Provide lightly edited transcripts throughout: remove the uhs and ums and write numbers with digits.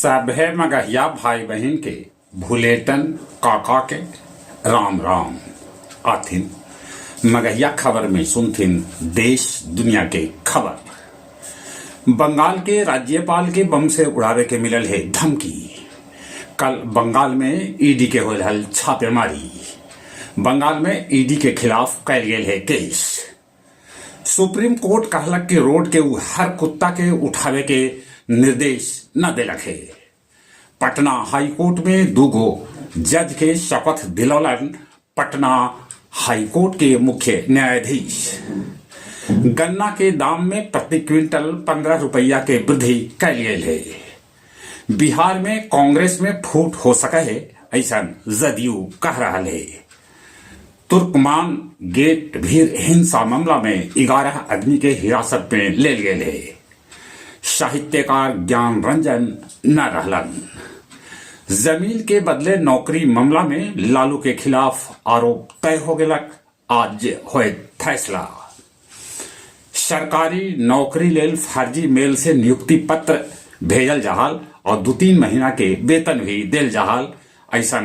सभे मगहिया भाई बहिन के भुलेटन काका के राम राम। आथिन मगहिया खबर में सुनथिन देश दुनिया के खबर। बंगाल के राज्यपाल के बम से उड़ावे के मिलल हे धमकी। कल बंगाल में ईडी के होल हल छापेमारी। बंगाल में ईडी के खिलाफ कैल गेल हे केस। सुप्रीम कोर्ट कहलक कि रोड के उ हर कुत्ता के उठावे के निर्देश न देलक हे। पटना हाई कोर्ट में दूगो जज के शपथ दिलौलन पटना हाई कोर्ट के मुख्य न्यायाधीश। गन्ना के दाम में प्रति क्विंटल 15 रुपया के वृद्धि कैल गेल हे। बिहार में कांग्रेस में फूट हो सके है, ऐसा जदयू कह रहा है। तुर्कमान गेट भीड़ हिंसा मामला में 11 आदमी के हिरासत में लेल गेल है। साहित्यकार ज्ञान रंजन न रहलन। जमीन के बदले नौकरी मामला में लालू के खिलाफ आरोप तय हो गेलक, आज होए फैसला। सरकारी नौकरी लेल फर्जी मेल से नियुक्ति पत्र भेजल जाहल और 2-3 महीना के वेतन भी देल जाहल, ऐसा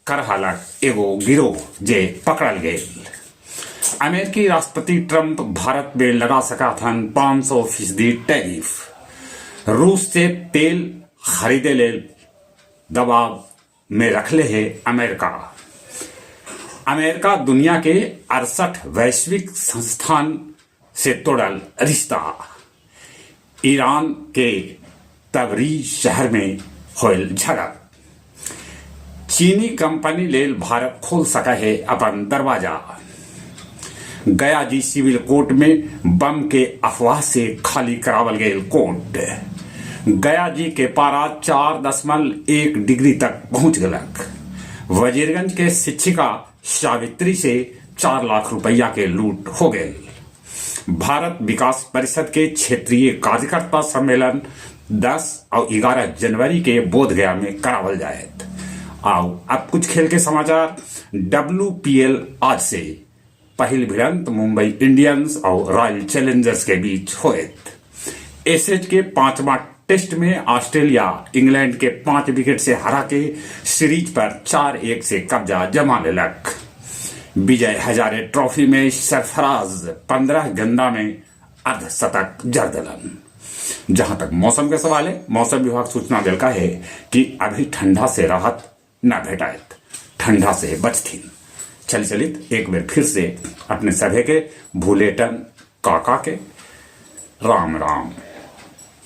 कर हालक एगो गिरोह जे पकड़ल गेल। अमेरिकी राष्ट्रपति ट्रंप भारत में लगा सका थन 500% टैरिफ। रूस से तेल खरीदे लेल दबाव में रखले है अमेरिका। अमेरिका दुनिया के 68 वैश्विक संस्थान से तोड़ल रिश्ता। ईरान के तबरीज शहर में होल झड़प। चीनी कंपनी लेल भारत खोल सका है अपन दरवाजा। गया जी सिविल कोर्ट में बम के अफवाह से खाली करावल गए कोर्ट। गया जी के पारा 4.1 डिग्री तक पहुंच गलक। वजीरगंज के शिक्षिका सावित्री से 4 लाख रुपया के लूट हो गए। भारत विकास परिषद के क्षेत्रीय कार्यकर्ता सम्मेलन 10 और 11 जनवरी के बोधगया में करावल जायत। आओ अब कुछ खेल के समाचार। WPL आज से पहिल भिड़ंत मुंबई इंडियंस और रॉयल चैलेंजर्स के बीच होयत। एशेज के 5वां टेस्ट में ऑस्ट्रेलिया इंग्लैंड के 5 विकेट से हरा के सीरीज पर 4-1 से कब्जा जमा लेलक। विजय हजारे ट्रॉफी में सरफराज 15 गेंदा में अर्धशतक जड़ दिलन। जहां तक मौसम के सवाल है, मौसम विभाग सूचना दिलका है कि अभी ठंडा से राहत न भेटायत, ठंडा से बचथिन। चल चलित एक बार फिर से अपने सभे के भूलेटन काका के राम राम।